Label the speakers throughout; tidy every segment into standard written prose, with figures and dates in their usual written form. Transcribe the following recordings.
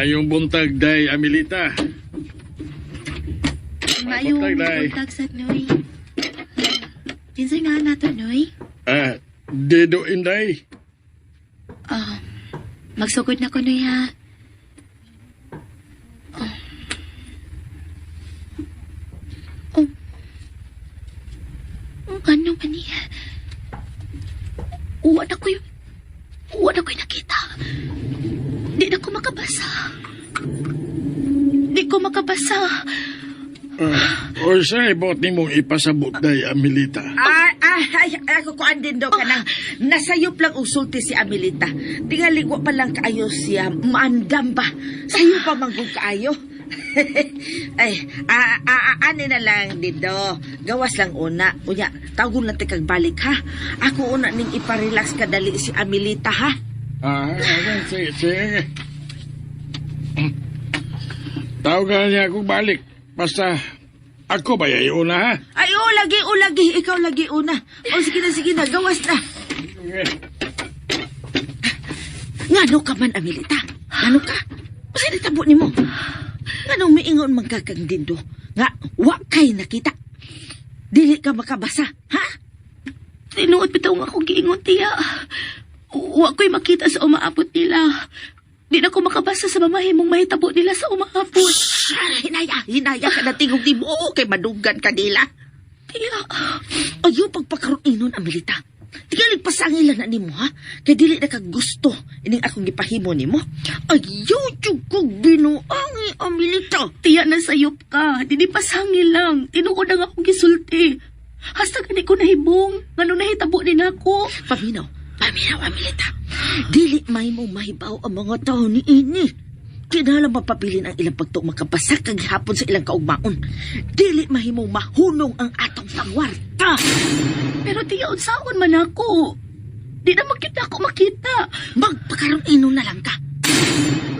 Speaker 1: Maayong buntag, Day Amelita.
Speaker 2: Maayong
Speaker 1: Buntag, Day.
Speaker 2: buntag sa Noy. Kinsay nga nato, Noy?
Speaker 1: Ah, Dido Inday.
Speaker 2: Ah, magsugod na ko, Noy, ha? Oh. Oh. Oh, ano man niya? Uwa na ko'y... Uwa na ko'y nakita. Di na ko makabasa. Di ko makabasa.
Speaker 1: Ah, o sa'y bot nimong ipasabot, Day Amelita.
Speaker 3: Ay, ay, ay, ako kuan din do kanang nasayop lang og sulti si Amelita. Tingali wa pa lang kaayo siya maandam ba. Sayo pa man gud kaayo. Ay, ani na lang dindo. Gawas lang una. Unya, tawgon lang tikag balik ha. Ako una ning iparelax kadali si Amelita ha.
Speaker 1: Ah, okay, sige, sige. Tawagan niya akong balik. Basta, ako ba ay una, ha?
Speaker 3: Ay, o lagi, o lagi, ikaw lagi una. O sige na, sige na, gawas na.
Speaker 1: Okay.
Speaker 3: Ngano ka man, Amelita? Ngano ka? Usa ni tabo nimo? Ngano miingon man ka kang dindo? Nga, wa kay nakita. Dili ka makabasa, ha?
Speaker 2: Tinuod bitaw nga akong giingon, tiya. Wa ko'y makita sa umaabot nila. Di na ko makabasa sa mamahimong mahitabo nila sa umaabot.
Speaker 3: Shh, hinaya, hinaya ka na tingog nimo kay madugan ka nila.
Speaker 2: Tiya,
Speaker 3: Ayaw pagpakaroon inon, Amelita. Tingali pasangilan na nimo, ha? Kay dili na ka gusto ining akong gipahimo nimo. Ayaw jud kog binuangi, Amelita.
Speaker 2: tiya na sayop ka. Dili pasangil lang. Tinuod ang akong gisulti. Hasta gani ko nahibong. Ngano nahitabo ni nako.
Speaker 3: Paminaw, paminaw, Amelita. Dili may mo mahibaw ang mga tao ni ini. Kinahanglan mapabilin ang ilang pagtuo makabasa kag hapon sa ilang kaugmaon. Dili mahimong mahunong ang atong pangwarta.
Speaker 2: Pero tiya, unsaon man ako. Di na makita ako makita.
Speaker 3: Magpakaroon ino na lang ka.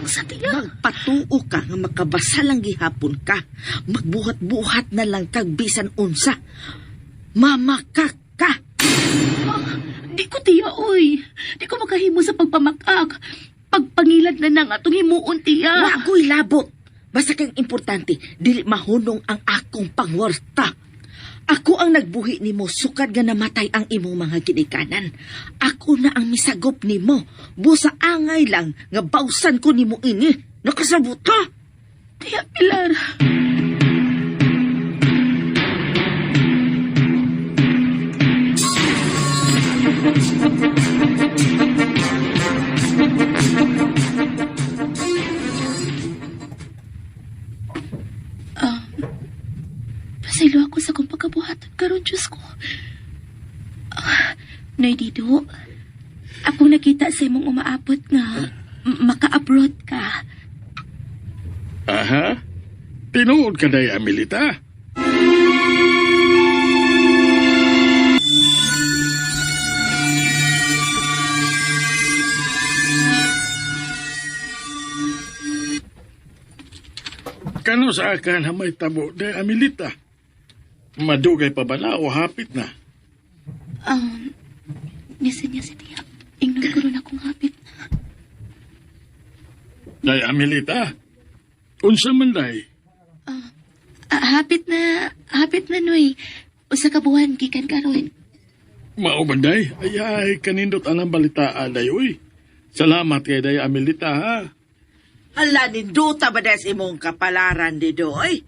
Speaker 2: Sa tiya.
Speaker 3: Magpatuo ka nga makabasa lang gihapon ka. Magbuhat-buhat na lang kag bisan unsa. Mamakak ka.
Speaker 2: Ah, di ko tiya, oy. Di ko makahimo sa pagpamakak. Pagpangilad na nang atong himuon, tiya.
Speaker 3: Wa ko'y labot. Basta kang importante, dili mahunong ang akong pangwarta. Ako ang nagbuhi nimo sukad nga namatay ang imong mga ginikanan. Ako na ang misagop nimo. Busa angay lang nga bawsan ko nimo ini. Nakasabot ka?
Speaker 2: Tiya, Pilar. Ah, pasaylo ako sa kong pagkabuhaton karon, Diyos ko. Ah, Noy Dido, akong nakita sa imong umaabot nga maka-abroad ka.
Speaker 1: Aha. Tinuod ka, Day Amelita. Kano sa akan na may tabo, Day Amelita? Madugay pa ba na o hapit na?
Speaker 2: Nisan niya si Tia. Ingnon ko rin akong hapit na.
Speaker 1: Day Amelita, unsa man day?
Speaker 2: Ah, hapit na, Noy. Usa ka buwan, gikan karon.
Speaker 1: Mao ba, Day? Ay, ay, kanindot anang balita, Day, uy. Salamat kay Day Amelita, ha?
Speaker 3: Hala, ninduta ba des imong kapalaran dido, oy?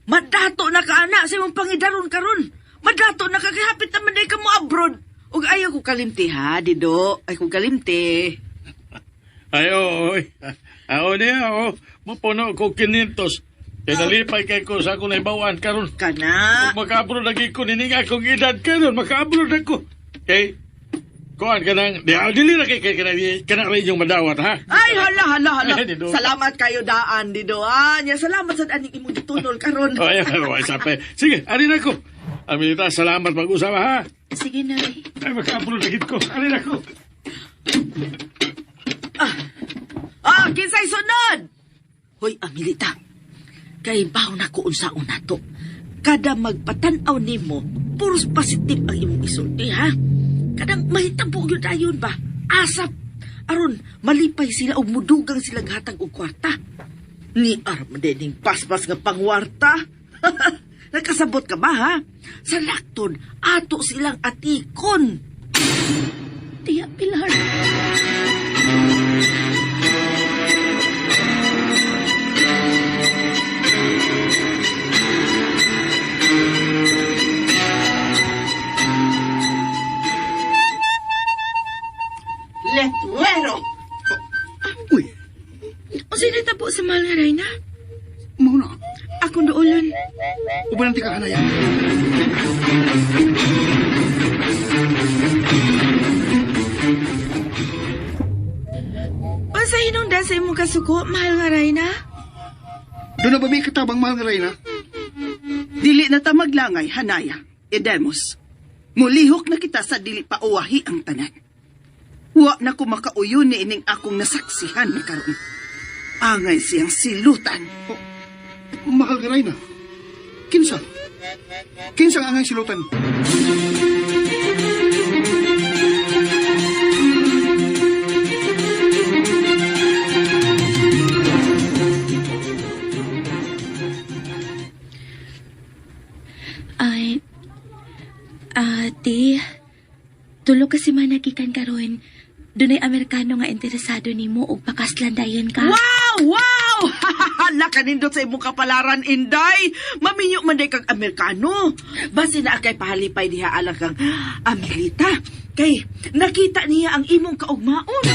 Speaker 3: Madato na ka, anak, sa imong pangidaron karon. Madato na ka, kay hapit naman day ka mo abroad. Ug ayaw ko kalimti, ha, dido. Ay ko kalimti.
Speaker 1: Ay, oo, oy. Ako niya, oo. Mapuno ko kinintos. Kaya nalipay kay ko sa akong naibawaan karon.
Speaker 3: Kana.
Speaker 1: Kung makaabro lagi ko, nining akong edad karon, makaabro na ko. Kay, kuan ka nang, di, ah, dili na kay, kay, kanang, kanang rin yung madawat, ha?
Speaker 3: Ay, hala, hala, hala.
Speaker 1: Ay, dido.
Speaker 3: Salamat kayo daan, dido. Ah, nya, salamat sa aning imong gitunol karon.
Speaker 1: Oh, ay, ay, sape. Sige, arin ako. Amilita, salamat mag-usap, ha?
Speaker 2: Sige, Noy.
Speaker 1: Ay, makaabro lagi ko. Arin ako.
Speaker 3: Ah, kinsay sunod? Hoy, Amilita. Kay baw na ko unsaon nato. Kada magpatan-aw nimo, puros positive ang imong isulti, ha? Kadang mahitabo gyud ayon ba? Asap. Aron malipay sila og mudugang sila hatag og kwarta. Ni arma din paspas nga pangwarta. Nakasabot ka ba ha? Sa lakton, ato silang atikon.
Speaker 2: Tiya Pilar.
Speaker 3: Letuero!
Speaker 4: Uy,
Speaker 2: Unsay natabo sa mahal nga Reyna?
Speaker 4: mao na.
Speaker 2: Akong duolon.
Speaker 4: Uban ang tika kanaya.
Speaker 2: Unsa hinungdan sa imong kasuko, mahal nga Reyna?
Speaker 4: Doon na ba may katabang mahal nga Reyna?
Speaker 5: Dili na ta maglangay, Hanaya, Edemos. Mulihok na kita sa dili pa uwahi ang tanan. Wa na ko makauyon ni ining akong nasaksihan na karon. Angay siyang silutan.
Speaker 4: Mahal nga Reyna. Kinsa? Kinsa ang angay silutan?
Speaker 2: Ay, ate, tulo kasi managikan karon. Dunay Amerikano nga interesado nimo og pakaslan dayon ka.
Speaker 3: Wow! Wow! Hala kanindot sa imong kapalaran, Inday! Maminyo man day kang Amerikano. Basi na akay pahalipay diha alang kang Amelita. Kay nakita niya ang imong kaugmaon.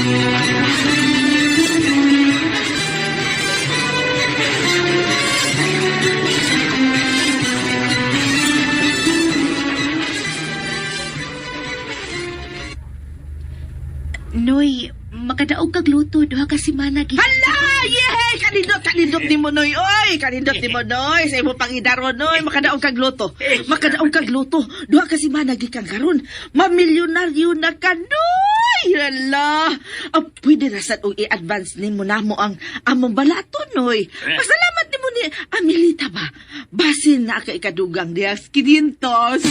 Speaker 2: Noy, makadaog kag luto duha ka semana gikan.
Speaker 3: Hala! Yehey! Kanindot, kanindot ni mo, Noy! Oy! Kanindot ni mo, Noy! Sa imong pangidaro, Noy! Makadaog kag luto. Makadaog kag luto. Duha ka semana gikan karon. Mamilyonaryo na ka, Noy! Hala! Ah, pwede na sad og i-advance nimo namo ang among balato, Noy. Pasalamat nimo ni Amelita ba? Basin na ka ikadugang diya 500.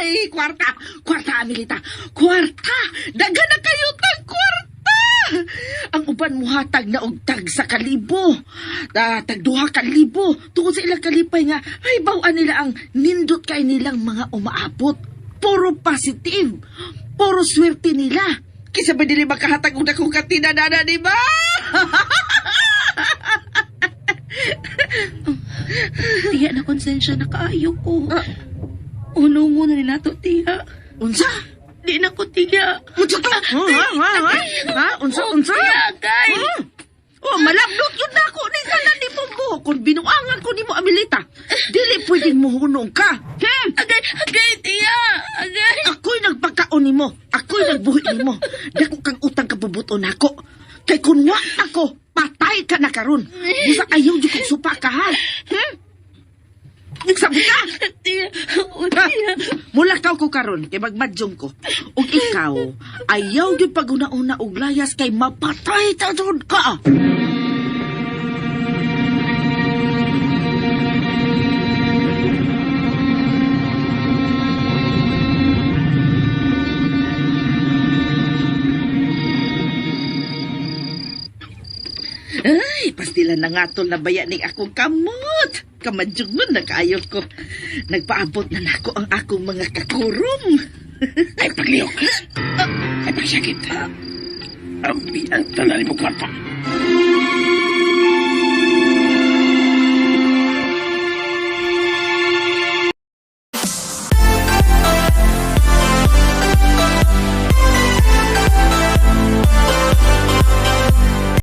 Speaker 3: Ay, kwarta! Kwarta, Amelita! Kwarta! Daghan na kayo tag kwarta! Ang uban muhatag na og tag sa kalibo. Tag duha ka libo. Tungod sa ilang kalipay nga, ay bawan nila ang nindot kay nilang mga umaabot. Puro positive. Puro swerte nila. Kisa ba dili makahatag og dakong katina dana, di ba?
Speaker 2: Tiya na konsensya na kaayo ko. Unungo na ni nato tiya.
Speaker 3: Unsa?
Speaker 2: Di na ko tiya.
Speaker 3: Unsa to? Ha? Ha? Ha? Ha? Unsa? Unsa?
Speaker 2: Tiya, kay.
Speaker 3: Oh, malabdot yun na ako ni kana ni mo mo. Kung binuangan ko ni mo Amelita, dili pwedeng muhunong ka. Hmm?
Speaker 2: Agay, agay, tiya. Agay.
Speaker 3: Ako'y nagpagkaon nimo. Ako'y nagbuhi nimo. Dako kang utang kabubuton nako. Kay kun wa ako, patay ka na karon. Busa ayaw jud kong supa ka ha. Hmm? Nagsabi ka!
Speaker 2: Tiya, oh, tiya.
Speaker 3: Mulakaw ko karon kay magmadyong ko. Ug ikaw, ayaw gyud paguna-una og layas kay mapatay ta jud ka. Ay, pastila na nga tol na baya ning akong kamot. Kamadyong nun na kaayo ko. Nagpaabot na nako ang akong mga kakurom.
Speaker 1: Ay, paglihok. Ay, pagsakit. Ang tanan mo kwarta.